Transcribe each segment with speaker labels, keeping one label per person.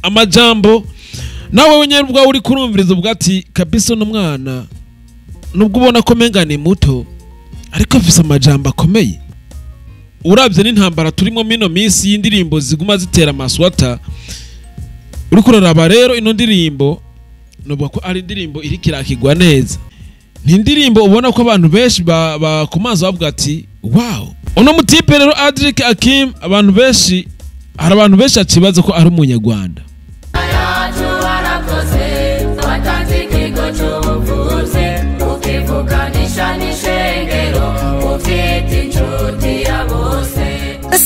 Speaker 1: Amajambo nawe wenyene ubwawe uri kurumviriza uvuga ati kabisa uno mwana, nubwo ubona ko menga ni muto, ariko afise amajambo akomeye. Uravye n'intambara turimo mino minsi y'indirimbo ziguma zitera amaswata, uriko uraraba rero ino ndirimbo novuga ko ari indirimbo iriko irakigwa neza. Ni indirimbo ubona ko abantu benshi bakomanza bavuga ati wow. Uno mutipe rero Adric Akim, abantu benshi, hari abantu benshi acibaza ko ari umunyarwanda.
Speaker 2: Yacu warakoze, watanze ikigo c'ubuvuzi, ukivuganisha n'ishengero, uvyita inshuti ya bose.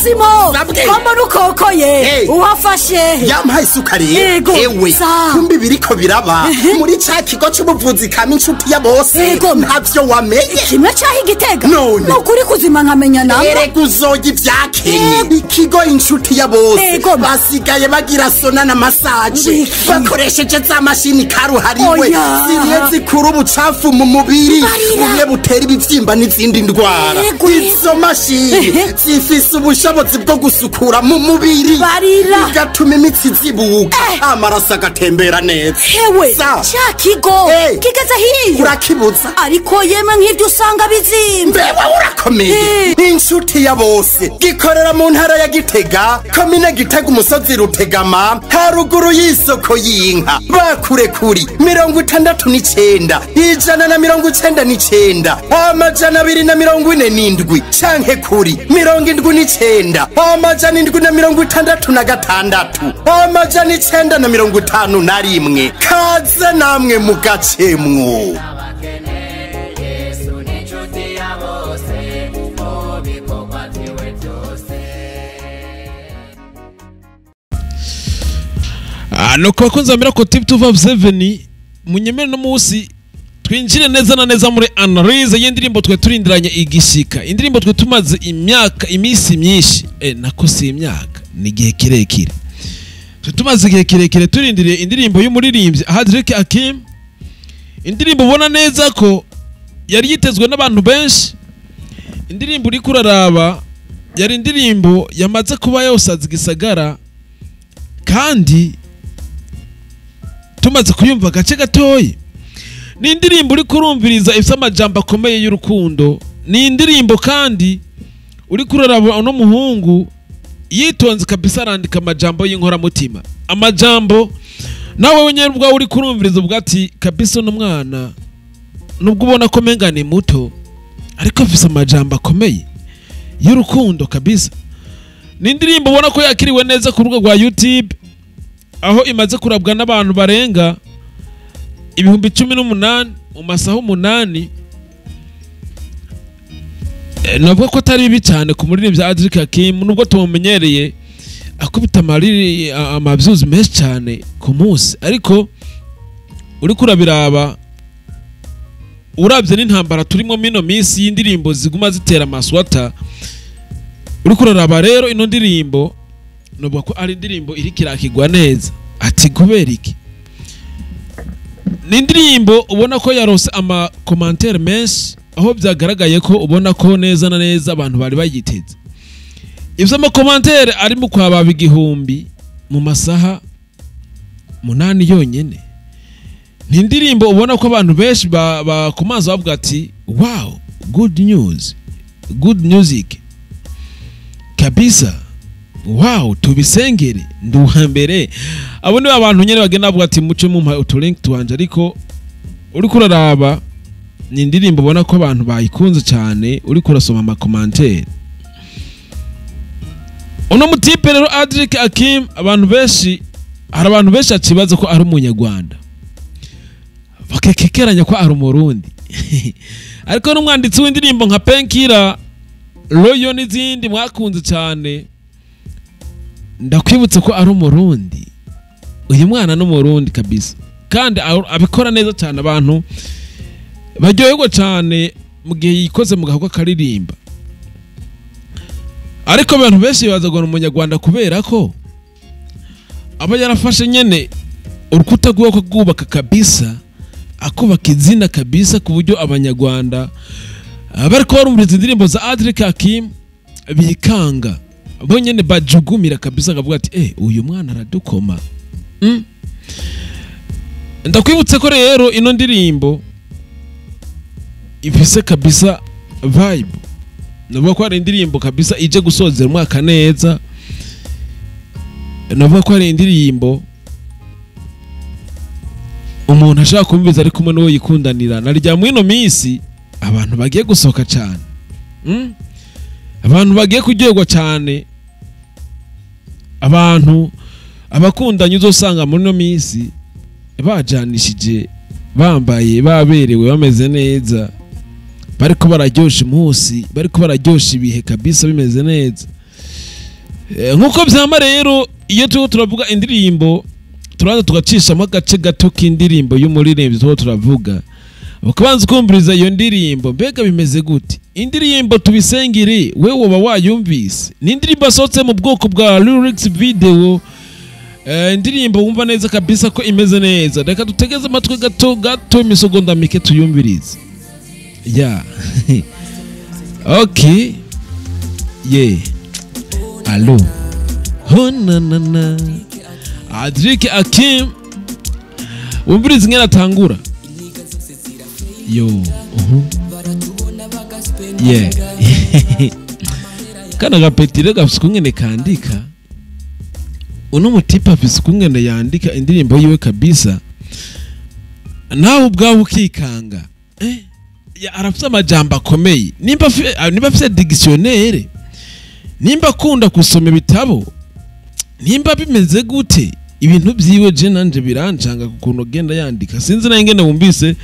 Speaker 3: Simo,
Speaker 4: Sabwe.
Speaker 3: ko mbona ukokoye?
Speaker 4: Hey.
Speaker 3: Uhafashe he?
Speaker 4: Yampaye isukari.
Speaker 3: Yego,
Speaker 4: Ewe,
Speaker 3: sa.
Speaker 4: kumbi biriko biraba muri ca kigo c'ubuvuzi kama inshuti ya bose.
Speaker 3: Yego.
Speaker 4: Ntavyo wamenye?
Speaker 3: Kimwe caho igitega.
Speaker 4: None.
Speaker 3: Nukuri kuzima nkamenya namba.
Speaker 4: Erega uzoya ivyakenye.
Speaker 3: Yego.
Speaker 4: Ikigo inshuti ya bose
Speaker 3: Yego.
Speaker 4: basigaye bagira sauna na massage
Speaker 3: Wiki.
Speaker 4: bakoresheje za mashini karuhariwe
Speaker 3: Oya.
Speaker 4: zimwe zikura ubucafu mu mubiri
Speaker 3: Barira.
Speaker 4: bumwe butera ibivyimba n'izindi ndwara.
Speaker 3: Yego.
Speaker 4: Izo mashini
Speaker 3: Ehe.
Speaker 4: zifise ubushobozi bwo gusukura mu mubiri,
Speaker 3: Barira.
Speaker 4: bigatuma imitsi zibuka,
Speaker 3: Eh.
Speaker 4: amaraso agatembera neza.
Speaker 3: Hewe,
Speaker 4: Sa.
Speaker 3: ca kigo
Speaker 4: Hey.
Speaker 3: kigeze hiyo.
Speaker 4: Urakibuza.
Speaker 3: Ariko yemwe, nk'ivyo usanga bizimvye.
Speaker 4: Mbewe, urakomeye. Inshuti ya bose gikorera mu ntara ya Gitega, komine Gitega, umusozi Rutegama, haruguru y'isoko y'inka. Bakure kuri 69 199 247 canke kuri 79 766 951. Kaze namwe mugacemwo.
Speaker 2: Abakene, Yesu ni inshuti ya bose, mu bikorwa vyiwe vyose.
Speaker 1: Nuko bakunzi ba Miracle TV 257, munyemere no munsi twinjire neza na neza muri analyse y'indirimbo twe turindiranye igishika, indirimbo twe tumaze imyaka, iminsi myinshi, nako si imyaka, ni igihe kirekire, twe tumaze igihe kirekire turindiriye indirimbo y'umuririmbyi Hadrick Akim, indirimbo ubona neza ko yari yitezwe n'abantu benshi, indirimbo uriko uraraba yari indirimbo yamaze kuba yosaza igisagara. Kandi tumaze kuyumva agace gatoyi, ni indirimbo uri kurumviriza ifite amajambo akomeye y'urukundo. Ni indirimbo kandi uri kuraraba uno muhungu yitonze kabisa, arandika amajambo y'inkoramutima, amajambo nawe wenyine ubwawe uri kurumviriza uvuga ati kabisa uno mwana, nubwo ubona ko menga ni muto, ariko afise amajambo akomeye y'urukundo kabisa. Ni indirimbo ubona ko yakiriwe neza ku rubuga rwa YouTube, aho imaze kurabwa n'abantu barenga 18,000 mu masaha 8. Navuga ko atari bibi cyane ku muririmbyi Adric Hakim, nubwo tumumenyereye akubita amariri amavyuzi menshi cyane ku munsi, ariko uriko urabiraba, uravye n'intambara turimo mino minsi y'indirimbo ziguma zitera amaswata, uriko uraraba rero ino ndirimbo novuga ko ari indirimbo iriko irakigwa neza. Ati kubera iki? Ni indirimbo ubona ko yarose amakomantere menshi, aho byagaragaye ko ubona ko neza na neza abantu bari bayiteze. Ivyo amakomantere ari mu kwababa 1000 mu masaha 8 yonyene. Ni indirimbo ubona ko abantu benshi bakomanza bavuga ati wow, good news, good music kabisa, wow, tubisengere, ndi uwa mbere. Abo ni abantu nyene bagenda bavuga ati muce mumpa utulink twanje. Ariko uriko uraraba ni indirimbo ubona ko abantu bayikunze cyane, uriko urasoma amakomantere. Uno mutipe rero Adric Akim, abantu benshi, hari abantu benshi acibaza ko ari umunyarwanda, bakekekeranya ko ari umurundi, ariko n'umwanditsi w'indirimbo nka Penkira, Royo n'izindi mwakunze cyane, ndakwibutsa ko ari umurundi. Uyu mwana ni umurundi kabisa, kandi abikora neza cyane, abantu baryoherwa cyane mu gihe yikoze mu gahugu akaririmba. Ariko abantu benshi bibaza ngo ni umunyarwanda kubera ko aba yarafashe nyene urukuta rwiwe akagwubaka kabisa, akubaka izina kabisa, ku buryo abanyarwanda bariko barumviriza indirimbo za Adric Hakim bikanga, bo nyene bajugumira kabisa, akavuga ati uyu mwana aradukoma. Ndakwibutse ko rero ino ndirimbo ifise kabisa vibe. Navuga ko ari indirimbo kabisa ije gusozera umwaka neza. Navuga ko ari indirimbo umuntu ashaka kumviza ari kumwe n'uwo yikundanira. Narijya muri ino minsi abantu bagiye gusohoka cyane, abantu bagiye kuryoherwa cyane, abantu abakundanye uzosanga muri ino minsi bajanishije, bambaye, baberewe, bameze neza, bariko bararyosha umunsi, bariko bararyosha ibihe kabisa, bimeze neza. Nkuko vyama rero iyo turiko turavuga indirimbo, turaza tugacishamo agace gato k'indirimbo y'umuririmbyi turiko turavuga, ukabanza ukumviriza iyo ndirimbo, mbega bimeze gute? Indirimbo Tubisengere we woba wayumvise? Ni indirimbo asohotse mu bwoko bwa lyrics video. Indirimbo wumva neza kabisa ko imeze neza. Reka dutegeze amatwi gato gato, imisogonda mike, tuyumvirize. Yeah, okay, yeah, allo, oh na na na, Adric Akim, wumvirize ingene atangura. Yo, yeah, kana gapetire gafise ukungene kandika. Uno mutipe afise ukungene yandika indirimbo yiwe kabisa, nawe ubwawe ukikanga. Arafise amajambo akomeye. Nimba afise dictionnaire, nimba akunda gusoma ibitabo, nimba bimeze gute, ibintu vyiwe je nanje birancanga ukuntu agenda yandika. Sinzi nayo ingene wumvise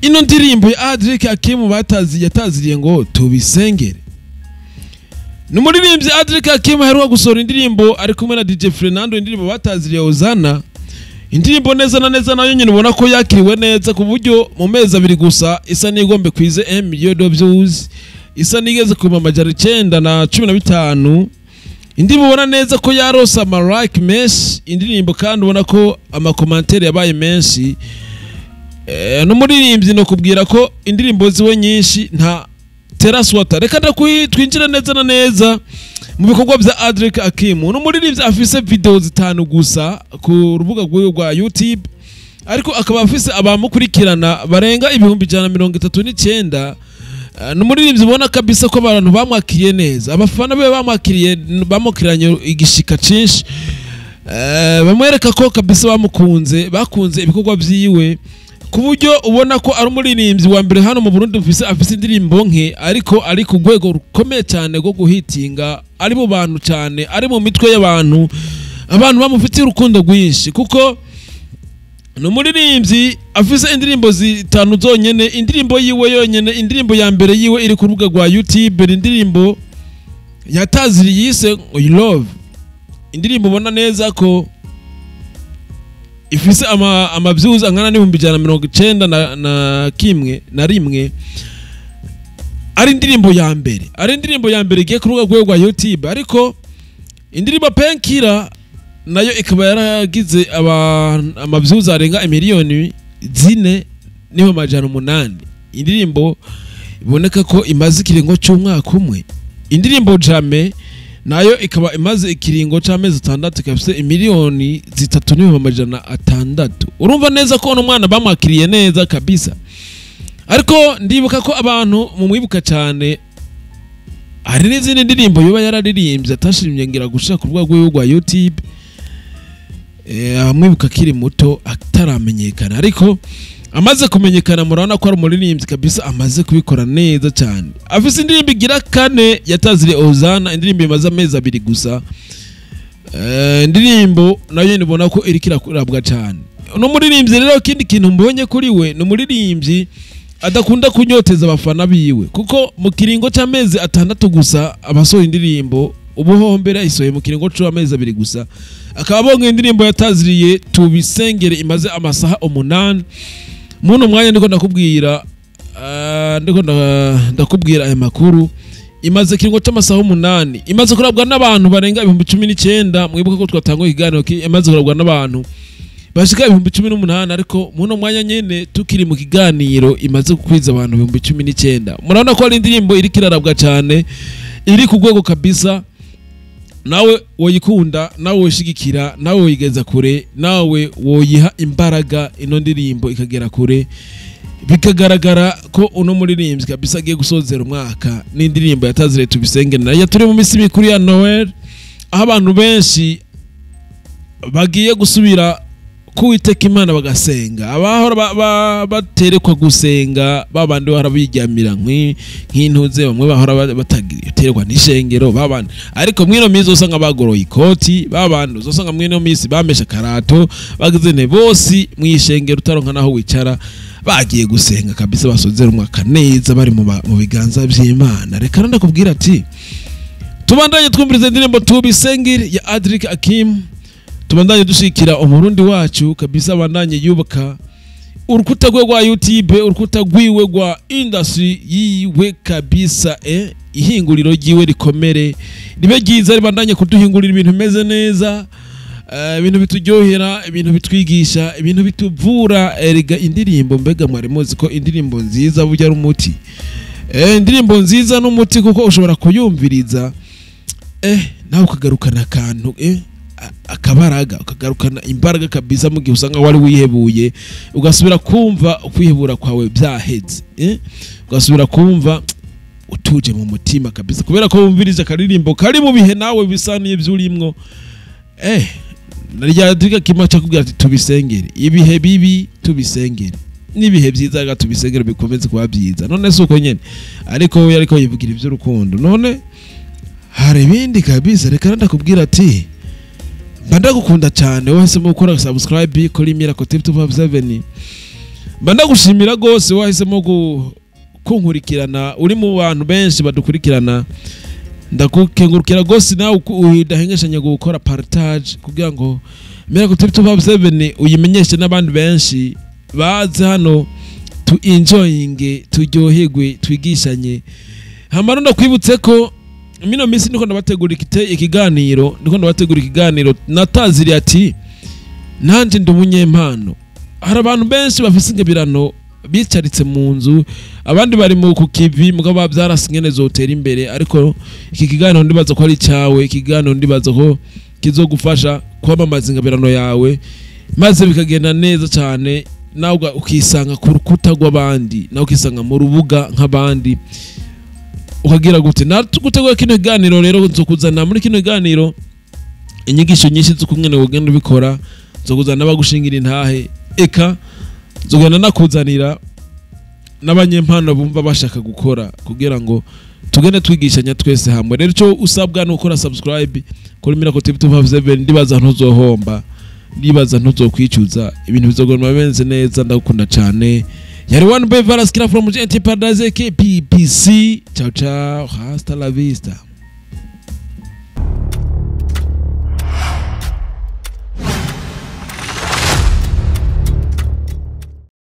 Speaker 1: ino ndirimbo ya Adric Akim batazi yataziriye ngo Tubisengere. Ni umuririmbyi Adric Akim aheruka gusohora indirimbo ari kumwe na DJ Fernando, indirimbo bataziriye Ozana. Indirimbo neza na neza nayo nyine ubona ko yakiriwe neza, ku buryo mu mezi 2 gusa isa n'igombe kwize 1 million de views, isa n'igeze ku 915,000. Indirimbo ubona neza ko yarose ama like menshi, indirimbo kandi ubona ko ama commentaire yabaye menshi. N'umuririmbyi no kubwira ko indirimbo ziwe nyinshi nta teraswata. Reka twinjire neza na neza mu bikorwa bya Adric Akim. N'umuririmbyi afise video 5 gusa ku rubuga rwiwe rwa YouTube, ariko akaba afise abamukurikirana barenga 139,000. N'umuririmbyi ubona kabisa ko abantu bamwakiriye neza, abafana be bamwakiriye, bamukiranye igishika cinshi, bamwereka ko kabisa bamukunze, bakunze ibikorwa vyiwe, ku buryo ubona ko ari umuririmbyi wa mbere hano mu Burundi afise indirimbo nke, ariko ari ku rwego rukomeye cyane rwo guhitinga, ari mu bantu cyane, ari mu mitwe y'abantu, abantu bamufitiye urukundo rwinshi, kuko ni umuririmbyi afise indirimbo 5 zonyene. Indirimbo yiwe yonyene, indirimbo ya mbere yiwe iri ku rubuga rwa YouTube, indirimbo yataziriye yise Love, indirimbo ubona neza ko ifise ama views angana n'ibihumbi 191 na kimwe na rimwe. Ari indirimbo ya mbere, ari indirimbo ya mbere igiye ku rubuga rwa YouTube. Ariko indirimbo Penkira nayo ikaba yaragize ama views arenga 4,8 million. Indirimbo iboneka ko imaze ikiringo cy'umwaka umwe. Indirimbo Jame nayo ikaba imaze ikiringo c'amezi 6, ikaba ifise 3,600,000. Urumva neza ko uno mwana bamwakiriye neza kabisa. Ariko ndibuka ko abantu mumwibuka cyane, hari n'izindi ndirimbo yoba yararirimbye atashimye ngira gushaka ku rubuga rwiwe rwa YouTube. Amwibuka akiri muto ataramenyekana, ariko amaze kumenyekana murabona ko ari umuririmbyi kabisa amaze kubikora neza cyane. Afise indirimbo igira 4 yataziriye Ozana, indirimbo imaze amezi 2 gusa. Indirimbo nayo nibona ko iriko irakurabwa cyane. Uno muririmbyi rero ikindi kintu mbonye kuri we, ni umuririmbyi adakunda kunyoteza abafana biwe, kuko mu kiringo c'amezi 6 gusa abasohoye indirimbo ubuhombera isohoye mu kiringo c'amezi 2 gusa, akaba abonye indirimbo yataziriye Tubisengere imaze amasaha 8. Muno mwanya ndiko ndakubwira, ndiko ndakubwira aya makuru, imaze kiringo c'amasaha 8, imaze kurabwa n'abantu barenga 19,000. Mwibuka ko twatanguye ikiganiro imaze kurabwa n'abantu bashika 18,000, ariko muno mwanya nyene tukiri mu kiganiro imaze gukwiza abantu 19,000. Murabona ko ari indirimbo iri kirarabwa cyane, iri ku rwego kabisa. Nawe woyikunda, nawe woyishigikira, nawe woyigeza kure, nawe woyiha imbaraga ino ndirimbo ikagera kure, bikagaragara ko uno muririmbyi kabisa agiye gusozera umwaka n'indirimbo yatazire Tubisenge. Nayo turi mu minsi mikuru ya Noel, aho abantu benshi bagiye gusubira kuwiteka Imana bagasenga, abahora baterekwa gusenga, babandi bahora biryamira nk'intuze, bamwe bahora bataterekwa n'ishengero babandi, ariko mwino minsi usanga bagoroye ikoti, babandi uzosanga mwino minsi bamesha karato, bagize ne bose mwishengero utaronka naho wicara, bagiye gusenga kabisa, basozera umwaka neza bari mu biganza by'Imana. Reka ndakubwira ati tubandanye twumvirize indirimbo Tubisengere ya Adric Akim, tubandanye dushikira umurundi wacu kabisa, abandanye yubaka urukuta rwe rwa YouTube, urukuta rwiwe rwa industry yiwe kabisa, ihinguriro ryiwe rikomere ribe ryiza, ribandanye kuduhingurira ibintu bimeze neza, ibintu bituryohera, ibintu bitwigisha, ibintu bituvura. Erega indirimbo, mbega mwari muzi ko indirimbo nziza burya ari umuti? Indirimbo nziza n'umuti, kuko ushobora kuyumviriza nawe ukagarukana akantu akabaraga, ukagarukana imbaraga kabisa mu gihe usanga wari wihebuye, ugasubira kumva ukwihebura kwawe byaheze, ugasubira kumva utuje mu mutima kabisa, kubera ko wumvirije akaririmbo kari mu bihe nawe bisa n'ibyo urimwo. Narya kima cakubwira ati tubisengere ibihe bibi, tubisengere n'ibihe byiza, ga tubisengere bikomeze kuba byiza. None si uko nyene, ariko we ariko yivugira iby'urukundo, none hari ibindi kabisa. Reka ndakubwira ati mba ndagukunda cyane, wahisemo gukora subscribe kuri Miracle TV 257, mba ndagushimira rwose wahisemo kunkurikirana, uri mu bantu benshi badukurikirana, ndakukengurukira rwose. Nawe udahengeshanya gukora partage kugira ngo Miracle TV 257 uyimenyeshe n'abandi benshi baze hano tu enjoying, turyoherwe, twigishanye. Hamara ndakwibutse ko mino minsi ndiko ndabategura ikiganiro, ndiko ndabategura ikiganiro nataziriye ati nanje ndi umunyempano. Hari abantu benshi bafise ingabirano bicaritse mu nzu, abandi bari mu kukivi, mugabo bavyarase ingene zotera imbere. Ariko iki kiganiro ndibaza ko ari cyawe, iki kiganiro ndibaza ko kizogufasha kwamamaza ingabirano yawe, maze bikagenda neza cyane, nawe ukisanga ku rukuta rw'abandi, nawe ukisanga mu rubuga nk'abandi, ukagira gute. Natugutegura kino kiganiro rero, nzokuzana muri kino kiganiro inyigisho nyinshi z'ukungene ugenda ubikora, nzokuzana n'abagushingira intahe, eka nzogenda nakuzanira n'abanyempano bumva bashaka gukora, kugira ngo tugende twigishanya twese hamwe. Rero icyo usabwa ni ukora subscribe kuri Miracle TV 257, ndibaza ntuzohomba, ndibaza ntuzokwicuza, ibintu bizogenda bimeze neza. Ndagukunda cyane. Yari One Boy Varas Kira from GNT Paradise KPPC. Ciao ciao, hasta la vista.